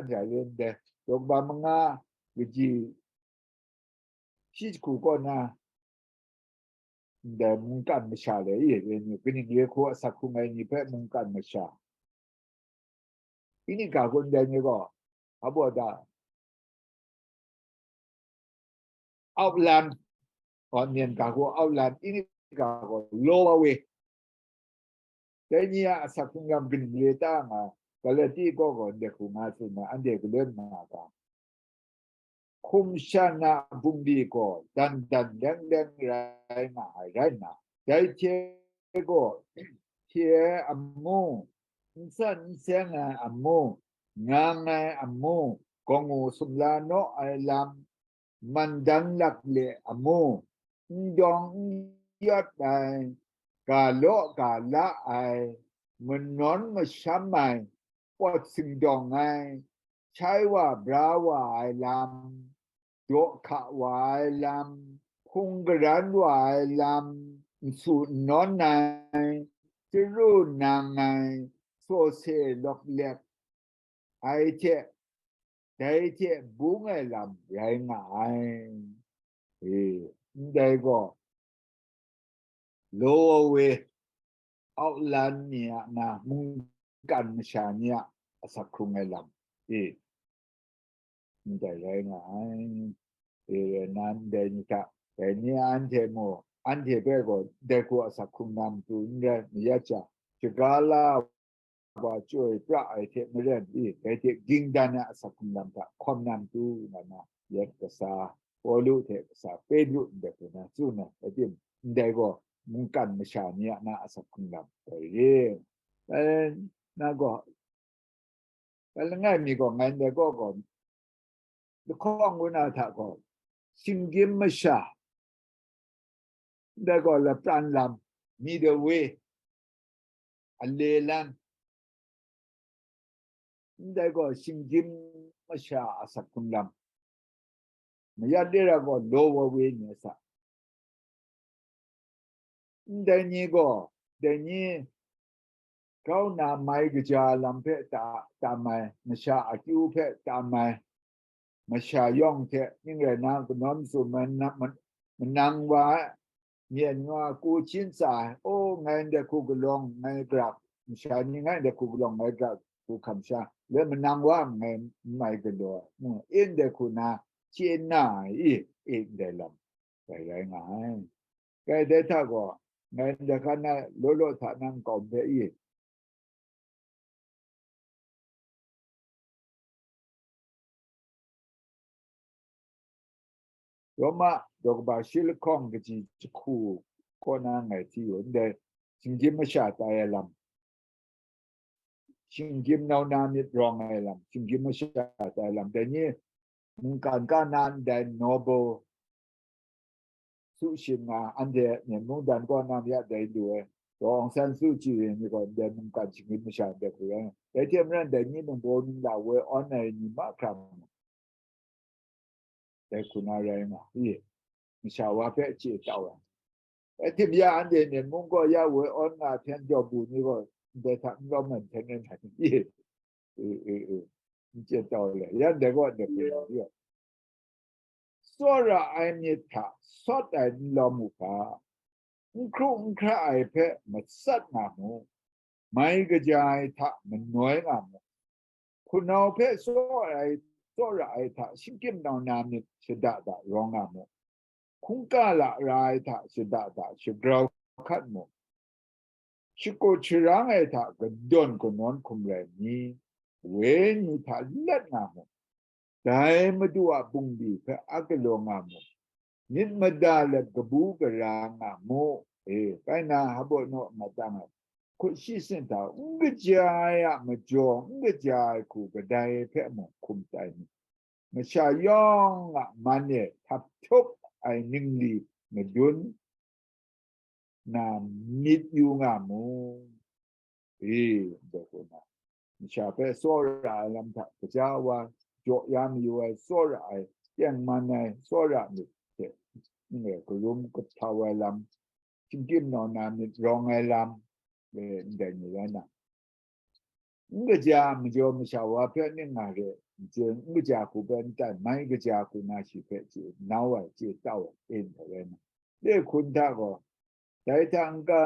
ya yen dai, daw kaba manga kaji shi jahku kaw na, ndai mungkan masha le, i, kaning re hku asak hkrung ai ni hpe mungkan masha. Ini ga kun dai ni gaw, hpaw da, outline, aw, myen ga gaw outline, ini ga gaw lower way. Dai ni a asak hkrung lam kaning re ta nga, Galati gaw gaw ndai hku nga tsun na, anhte galen nga ga. Hkum shan a bungli gaw dan dan leng leng rai nga ai rai nna, dai hte gaw, hpye ai amu, n san n seng ai amu, ngang ai amu, gawngngu sumla naw ai lam, mandan lak le amu, n dawng n yawt ai, ga law ga la ai, manawn masham ai, pawt singdawng ai, shai wa bra wa ai lam, daw hka wa ai lam, hpung garan wa ai lam, n su n nawn ai, chyaru nang ai, sawse lawk lek ai hte, dai hte bung ai lam rai nga ai. E, ndai gaw, lower way, outline ni a na, mungkan masha ni a asak hkrung ai lam, e, ndai rai nga ai. E, rai nna ndai ni hta, dai ni anhte mung, anhte hpe gaw dai hku asak hkrung na matu n rai, mayat sha, shaga la wa chyoi pra ai hte maren i, dai hte ging dan ai asak hkrung lam hta hkawm na matu, nga na, yet kasa Pawlu hte kasa Petru ndai hku na tsun ai, rai tim, ndai gaw mungkan masha ni a na asak hkrung lam ai re. Eh, na gaw, langai mi gaw, ngai ndai gaw gaw, lahkawng kaw na hta gaw, shinggyim masha, ndai gaw lapran lam, middle way, ale lan, ndai gaw shinggyim masha asak hkrung lam, mayat lera gaw lower way ni a sa, ndai ni gaw, dai ni grau na mai kaja lam hpe ta, tam ai, masha akyu hpe tam ai, masha yawng hte ning rai na, kanawn sum ai na, man-, manang wa ai, myen nga ku hchin tsa ai, o, ngai ndai hku kalawng ngai gra, masha ni ngai ndai hku kalawng ngai gra hku hkam sha, le manang wa ngai n mai galaw ai, mm, ndai hku na chye na ai i, i ndai lam rai rai nga ai. Kai dai hta gaw, ngai ndai hkan na law law hta na nkau hpe i, Roma daw kaba shi lahkawng kaji jahku kaw na ngai hti yu ndai, shinggyim masha tai ai lam, shinggyim nau na myit rawng ai lam, shinggyim masha tai ai lam, dai ni mungkan ka na ndai noble su shin nga, anhte Myen mungdan kaw na mi a dai lu ai, Daw Aung San Suu Kyi ni gaw ndai mungkan shinggyim masha ndai hku rai nga. Dai hte maren dai ni ningbaw ningla woi awn ai ni mahkra mu. Dai hku na rai nga, i, masha wa hpe chye tau ai. Dai tim ya anhte Myen mung gaw ya woi awn nga hpyen jaw bu ni gaw, ndai hta n lawm ai nhten rai nga, i, i, i, i, n chye tau le, yan dai gaw ndai hku rai nga. Tsawra ai myit hta sawt ai n lawm u ga, n hkru n hkra ai hpe matsat nga mu, mai kaja ai hta manoi nga mu, hpunau hpe tsawra ai, tsawra ai hta shingkyim nau na myit shada da rawng nga mu, hkungga lara ai hta shada da shagrau hkat mu, shakut sharang ai hta kadawn kanawn hkum rai mi, wenyi hta let nga mu, dai Madu a bungli hpe a galaw nga mu, myit mada let kabu gara nga mu. E, bai na habo naw mat dang ai, hkut shi sin hta n kaja ai a majaw, n kaja ai hku kadai hpe mung hkum tai mi, masha yawng a man e htap htup ai ningli madun na myit yu nga mu. E, ndai hku na, masha hpe tsawra ai lam hta gaja wa jaw ya mayu ai, tsawra ai, tengman ai tsawra myit hte, n-, karum kahtau ai lam, shingkyim nau na myit rawng ai lam, e, ndai ni rai na, n kaja majaw masha wa hpe ning nga re, n kaja hku hpe n tai, mai kaja hku na shi hpe chye nau ai, chye tau ai, e, ndai rai na, le hkun hta gaw, dai hta n-ga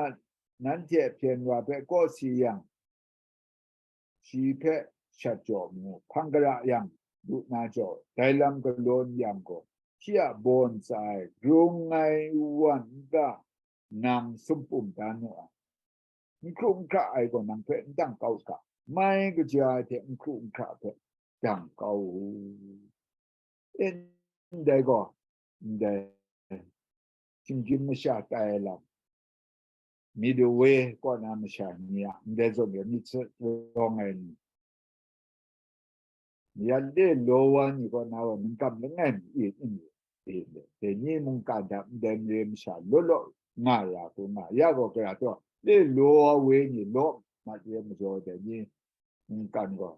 nanhte hpyen wa hpe kawsi yang, shi hpe shat jaw mu, hpang gara yang, lu na jaw, dai lam galaw n yang gaw, shi a baw ntsa e grung ai wan n-ga, nang sumpum da nu ai. N hkru n hkra ai gaw nang hpe n dang kau u ga, mai kaja ai hte n hkru n hkra hpe dang kau u. Ndai gaw, ndai shinggyim masha tai ai lam, middle way kaw na masha ni a ndai zawn e myit sa rawng ai ni, ya le law wa ni kaw na wa mungkan langai mi e, e, e, dai ni mungkan hta ndai mare masha law law nga ya hku nga ya gaw, gara taw le law wa we ni law mat re majaw, dai ni mungkan gaw,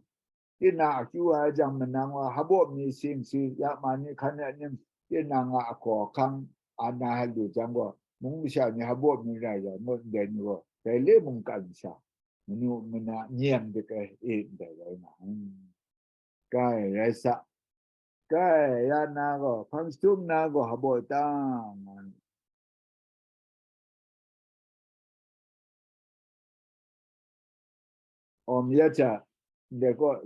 tinang akyu ai jang manang wa hpaw mi sing si, ya ma ni hkan e ning, tinang a ahkaw ahkang a na lu jang gaw, mung masha ni hpaw mi rai rai ngut ndai ni gaw, dai le mungkan masha, manu mana nyem dik ai e ndai rai nga ai. Kai, rai sa. Kai, ya na gaw, hpang jahtum na gaw hpaw ta nga ai. Awm ya hta, ndai gaw,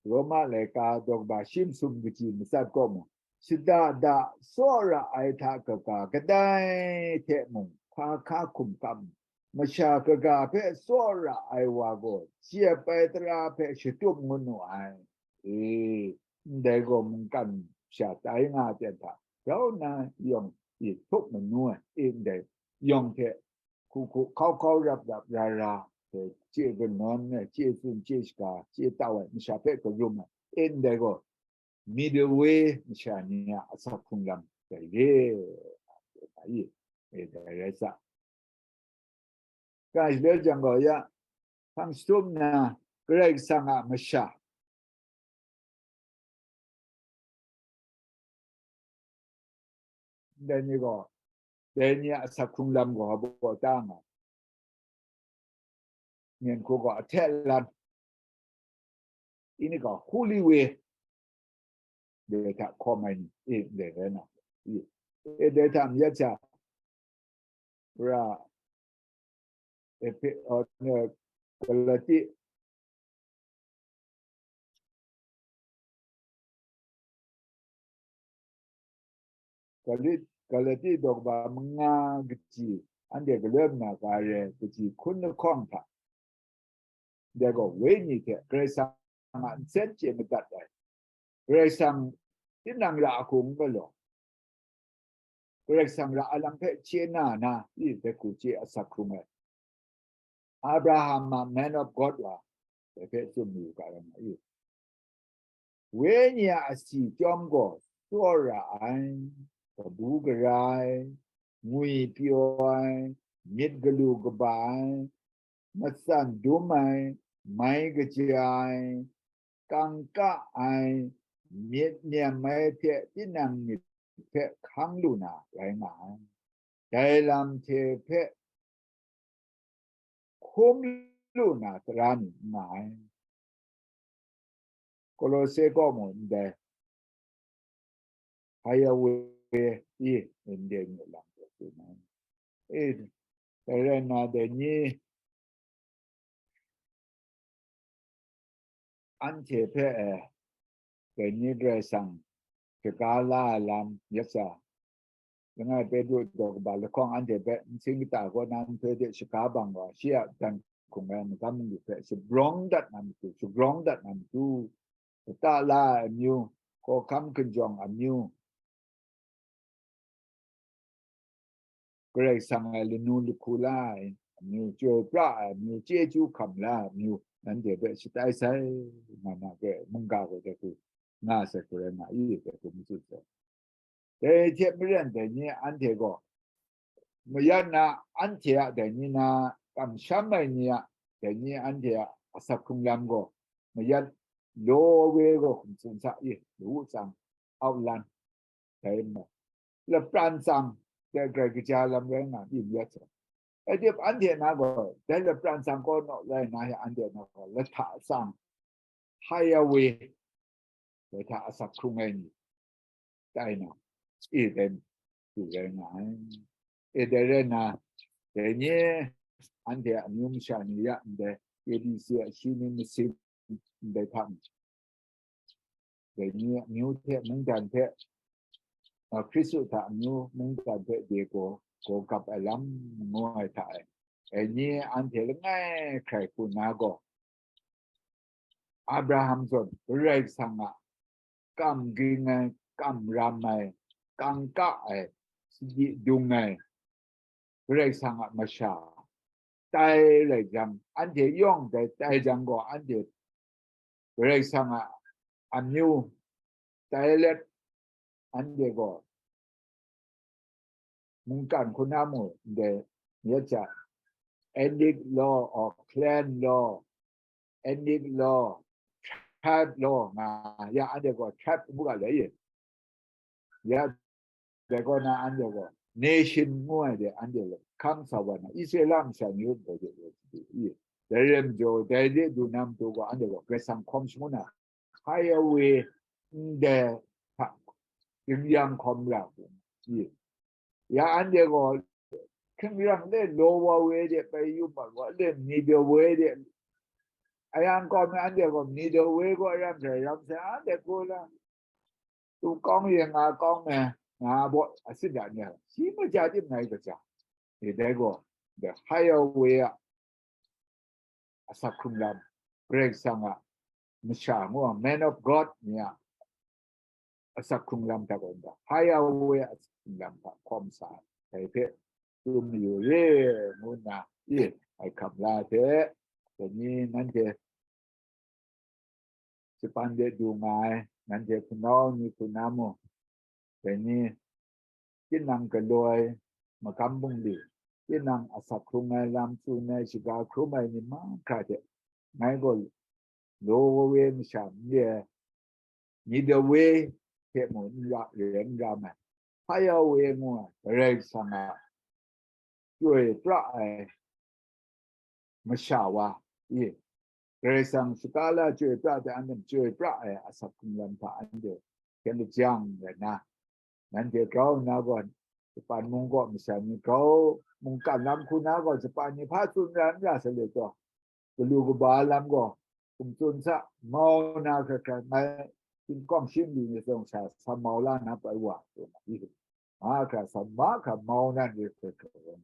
Roma laika daw kaba shi masum kaji matsat kaw mung, shada da tsawra ai hta kaga kadai hte mung hpa hka hkum kam, masha kaga hpe tsawra ai wa gaw, jep ai tara hpe shatup ngut nu ai. E, ndai gaw mungkan sha tai nga ai ten hta grau nna yawng e htup manu ai, e, ndai yawng hte hku hku hkau hkau rap rap ra ra, e, chye kanawn ai, chye tsun, chye shaga, chye tau ai masha hpe karum ai, e, ndai gaw middle way masha ni a asak hkrung lam dai re, nga ai, e, dai rai sa. Ga shaloi jang gaw ya, hpang jahtum na Karai Kasang a masha, dai ni gaw, dai ni a asak hkrung lam gaw baw ta nga, nyen hku gaw ahte lan, ini gaw holy way, dai hta hkawm ai ni, e, dai rai na, e, dai hta mayat sha, ra, Epe-, uh, Galati, Galati, Galati daw kaba manga kaji, anhte galoi nna ka re kaji hkun lahkawng hta, dai gaw wenyi hte Karai Kasang a nsen chye madat ai, Karai Kasang tinang ra hku n galaw, Karai Kasang ra alang hpe chye na na, i dai hku chye asak hkrung ai. Abraham a man of God wa, dai hpe tsun mayu ga rai nga i. Wenyi a asi chyawm gaw tsawra ai, kabu gara ai, ngwi pyaw ai, myit galu kaba ai, matsan dum ai, mai kaja ai, kangka ai, myit nem ai hte tinang myit hpe hkang lu na rai nga ai. Dai lam hte hpe hkum lu na tara ni n nga ai. Kolose kaw mung ndai, Haya we i, ndai ni lam gaw tsun ai. E, dai rai nna, dai ni anhte hpe, e, dai ni Karai Kasang shaga la ai lam, yet sha, langai Petru daw kaba lahkawng anhte hpe nsin kata kaw na nhtoi de shaga bang wa, shi a dan hkrung ai magam munglu hpe shabrawng dat na matu, shabrawng dat na matu, kata la ai amyu, hkawhkam hkinjawng amyu, Karai Kasang ai lanu lahku la ai amyu, chyoi pra ai amyu, chyeju hkam la ai amyu, nanhte hpe shatai sai, nga na hpe mungga gaw dai hku nga sai hku rai nga i, dai hku matsun sai. Dai hte maren dai ni anhte gaw, mayat na anhte a dai ni na kamsham ai ni a dai ni anhte a asak hkrung lam gaw, mayat law we gaw hkum tsun sa i, lawu tsang, outline, dai nna, lapran tsang, dai grai kaja lam rai nga, byin yet sa. Edip anhte na gaw, dai lapran tsang kaw naw rai na he, anhte na gaw, lahta tsang, haya we, dai hta asak hkrung ai ni, tai na, e dai, du rai nga ai. E dai rai nna, dai ni anhte a amyu masha ni ya ndai, A B C a shi ni masin ndai hta, dai ni amyu hte mungdan hte, a, Hkristu hta amyu mungdan hpe de gaw, gaw gap ai lam ngu ai hta e. Dai ni anhte langai hkrai hku na gaw, Abraham zawn Karai Kasang a kam ging ai, kam ram ai, kangka ai, sadi dung ai, Karai Kasang a masha tai rai jang, anhte yawng dai tai jang gaw, anhte Karai Kasang a amyu tai let, anhte gaw mungkan hku na mu ndai, yet sha, ethnic law or clan law, ethnic law, tribe law nga, ya anhte gaw tribe ngu ga le ye. Ya, dai kaw na anhte gaw nation ngu ai de, anhte gaw hkang sa wa na, Israela masha ni hpe dai de, dai re majaw, dai de du na matu gaw, anhte gaw Karai Kasang hkawm shangun na, hkrai awe ndai hta, ding yang hkawm ra, i. Ya anhte gaw, hkying rang le, law wa we de bai yu mat wa le, middle way de, a yang kawm e anhte gaw middle way gaw a ram sai, ram sai, anhte gaw la, Tu kawng ye nga kawng me, nga baw a sit da ni a, shi maja tim ngai kaja. E dai gaw, the higher way a asak hkrung lam, Karai Kasang a masha ngu a, man of God ni a asak hkrung lam hta gaw, the higher way a asak hkrung lam hta hkawm sa ai, dai hpe tsun mayu re, ngu nna, i, ai hkam la hte, dai ni nanhte shapan de du nga ai, nanhte hpunau ni hpunau mu, dai ni, tinang galaw ai magam bungli, tinang asak hkrung ai lam tsun ai, shaga hkrum ai ni mahkra hte, ngai gaw law wa we masha n re ai, ni de we hte mung n ra, re n ra ai, hpa ya we ngu ai, Karai Kasang a chyoi pra ai masha wa, i, Karai Kasang shaka la chyoi pra de, anhte chyoi pra ai asak hkrung lam hta anhte hkyen lajang rai nna, nanhte grau nna gaw, Japan mung kaw masha ni grau mungkan lam hku na gaw, Japan ni hpa tsun ra n ra sa le taw, galu kaba lam gaw, hkum tsun sa, mau na hkra hkra, ngai, tingkawng shi mali ni zawn sha, sa mau la na pai wa, nga hkra, sa mahkra mau na ni hkra hkra,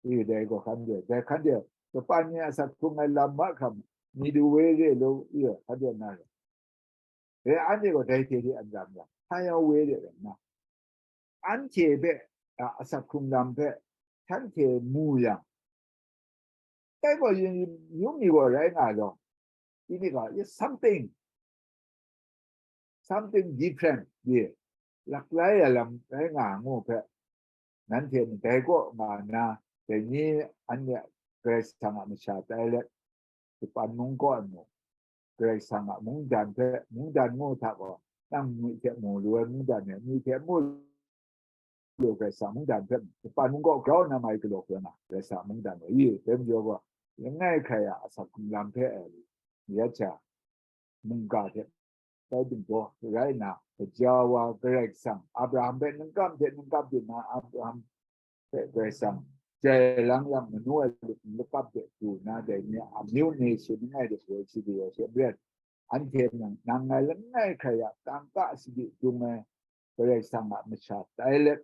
i, dai gaw hkan de, dai hkan de, Japan ni asak hkrung ai lam mahkra, mi du we re lu, i, hkan de na rai. Dai anhte gaw dai hte hte an ram yang, hpa ya we de rai nna, anhte hpe, a, asak hkrung lam hpe, shanhte mu yang, dai gaw yin, yin, yu mi gaw rai nga law, ini ga, is something, something different, ye, laklai ai lam rai nga ngu hpe, nanhte ndai kaw nga nna, dai ni anhte Karai Kasang a masha tai let, Japan mung kaw ai mu, Karai Kasang a mungdan hpe, mungdan ngu hta gaw, nang myi hte mu lu ai mungdan e, myi hte mu lu Karai Kasang mungdan hpe, Japan mung kaw grau nna mai galaw hkra nga, Karai Kasang mungdan gaw, i, dai majaw gaw, langai hkrai a asak hkrung lam hpe ai, ya cha, mungga hte bai bingdaw rai nna, gaja wa Karai Kasang, Abraham hpe ningkam hte ningkam byin na, Abraham hpe Karai Kasang jai lang yang manu ai lut lakap de du na, dai ni a amyu nation langai de woi sidi woi she maren, anhte nang, nang ngai langai hkrai a kangka sadi dung ai Karai Kasang a masha tai let,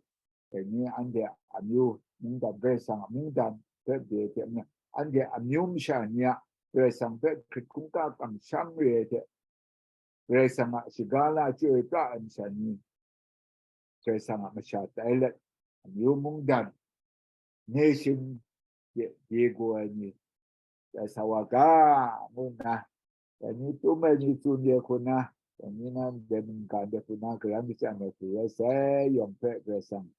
dai ni anhte a amyu mungdan, Karai Kasang a mungdan hpe de hte maren, anhte amyu masha ni a Karai Kasang hpe hkrit hkungga kamsham re ai hte, Karai Kasang a shaga la chyoi pra ai masha ni, Karai Kasang a masha tai let, amyu mungdan, nation de, de gaw ai ni, dai sa wa ga, ngu nna, dai ni tum ai ni tsun de hku nna, dai ni nan dai mungga de hku nna, garan kachyan ai hku rai sai, yawng hpe Karai Kasang,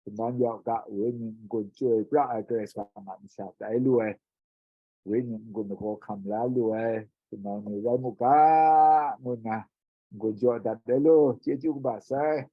shaman yawng ga, wenyi n-gun chyoi pra ai Karai Kasang a masha tai lu ai, wenyi n-gun lagaw hkam la lu ai, hpunau ni rai mu ga, ngu nna, n-gun jaw dat ai lu, chyeju kaba sai.